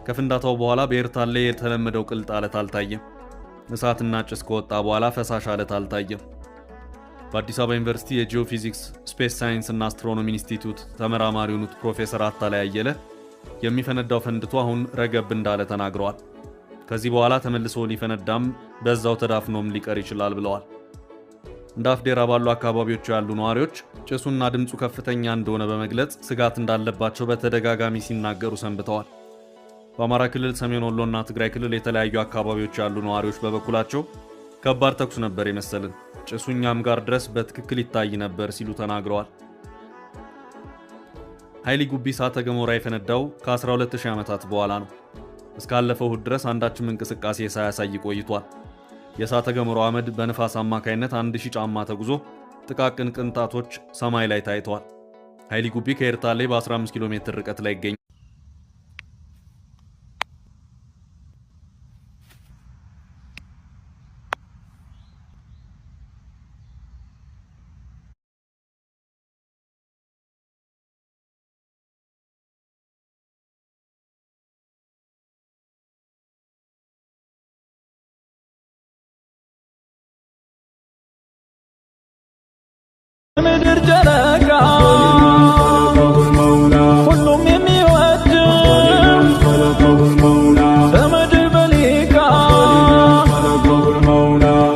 ከፍንዳታው በኋላ በኤርታሌ የተለመደው ቅልጥ አለት አልታየም። እሳትና ጭስ ከወጣ በኋላ ፈሳሽ አለት አልታየም። በአዲስ አበባ ዩኒቨርሲቲ የጂኦፊዚክስ፣ ስፔስ ሳይንስ እና አስትሮኖሚ ኢንስቲትዩት ተመራማሪ የሆኑት ፕሮፌሰር አታላይ አየለ የሚፈነዳው ፈንድቶ አሁን ረገብ እንዳለ ተናግረዋል። ከዚህ በኋላ ተመልሶ ሊፈነዳም በዛው ተዳፍኖም ሊቀር ይችላል ብለዋል። እንደ አፍዴራ ባሉ አካባቢዎች ያሉ ነዋሪዎች ጭሱና ድምፁ ከፍተኛ እንደሆነ በመግለጽ ስጋት እንዳለባቸው በተደጋጋሚ ሲናገሩ ሰንብተዋል። በአማራ ክልል ሰሜን ወሎና ትግራይ ክልል የተለያዩ አካባቢዎች ያሉ ነዋሪዎች በበኩላቸው ከባድ ተኩስ ነበር የመሰልን፣ ጭሱ እኛም ጋር ድረስ በትክክል ይታይ ነበር ሲሉ ተናግረዋል። ኃይሊ ጉቢ እሳተ ገሞራ የፈነዳው ከ12,000 ዓመታት በኋላ ነው። እስካለፈው እሁድ ድረስ አንዳችም እንቅስቃሴ ሳያሳይ ቆይቷል። የእሳተ ገሞራው አመድ በንፋስ አማካይነት 1000 ጫማ ተጉዞ ጥቃቅን ቅንጣቶች ሰማይ ላይ ታይተዋል። ኃይሊ ጉቢ ከኤርታሌ በ15 ኪሎ ሜትር ርቀት ላይ ይገኛል። ምድር ጨረቃ ሁሉም የሚወድ በምድር በሊቃ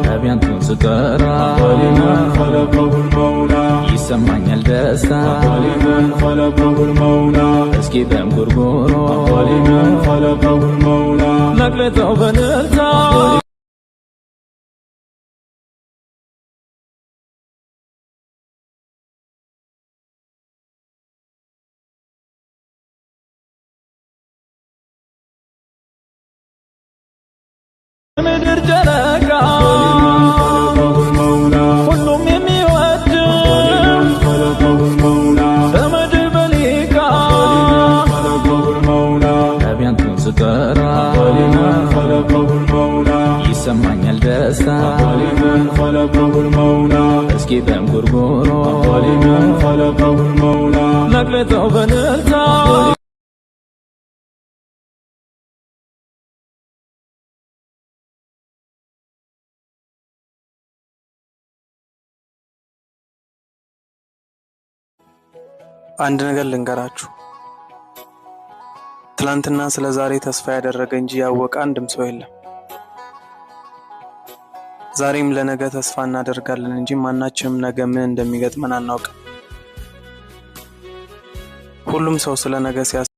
ነቢያንቱን ስጠራ ይሰማኛል ደስታ። እስኪ በእንጉርጉሮ መግለጠው በእልልታ። ምድር ጨረቃ ሁሉም የሚወድ በምድር በሊቃ ነቢያንቱን ስጠራ ይሰማኛል ደስታ። እስኪ በእንጉርጉሮ መግለጠው በእልልታ። አንድ ነገር ልንገራችሁ። ትላንትና ስለ ዛሬ ተስፋ ያደረገ እንጂ ያወቀ አንድም ሰው የለም። ዛሬም ለነገ ተስፋ እናደርጋለን እንጂ ማናችንም ነገ ምን እንደሚገጥመን አናውቅም። ሁሉም ሰው ስለ ነገ ሲያስብ